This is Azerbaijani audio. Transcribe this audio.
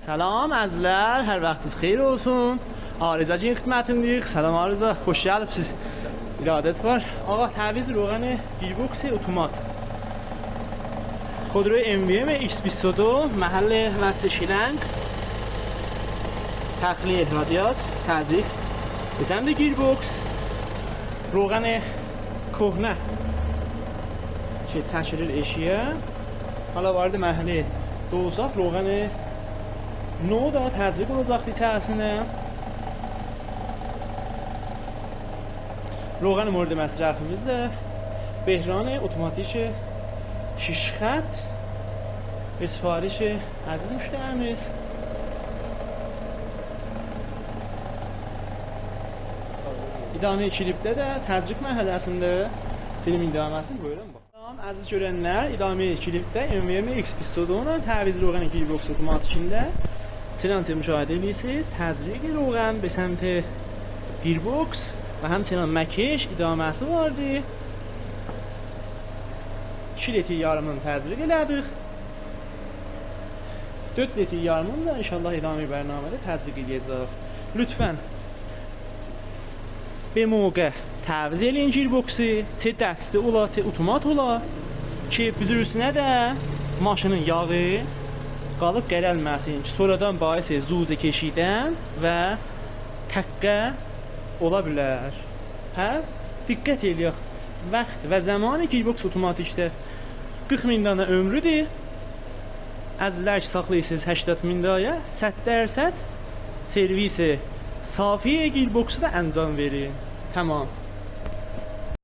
Salam əzizlər, hər vaxtınız xeyir olsun. Arıza gin xidmətindəyik. Salam Arıza, xoş gəlibsiz. İradət var. Ağa, təviz روغن گیربکس اتومات. خودروی MVM X22 محل وصل شیلنگ، تخلیه رادیات، تزریق به سمت گیربکس. روغن کهنه که çəkilir eşiyə. Hala وارد مرحله دوزaq روغن نو da təzriq olacaqdı içərisinə. روغن مورد مصرفimiz də بهران اتوماتیک 6 خط به سفارش عزیز müştərimiz. İdamə klipdə də təzriq mərhələsində filmin idaməsini buyurun bax. Salam əziz görənlər, idamə klipdə MVM X22-la təviz روغن گیربکس اتوماتیکində چنانچه مشاهده edirsiniz، تزریق روغن به سمت گیربکس و همچنان مکش idamesi vardı. 2 litr yarımını təzriq elədik. 4 litr yarımını da inşallah idamə bərnamədə təzriq edəcək. Lütfən به موقع təviz eləyin girboksi, çə dəsti ola, çə otomat ola ki, büzürüsünə də maşının yağı qalıb qərəlməsin ki, sonradan bais zuzə keşidən və təqqə ola bilər. Pəs diqqət eləyək. Vaxt və zamanı girboks otomatikdə 40 min dana ömrüdür. Əzizlər ki, saxlayırsınız 80 min daya, 100% servisi safiyə girboxu da əncam verin. Tamam.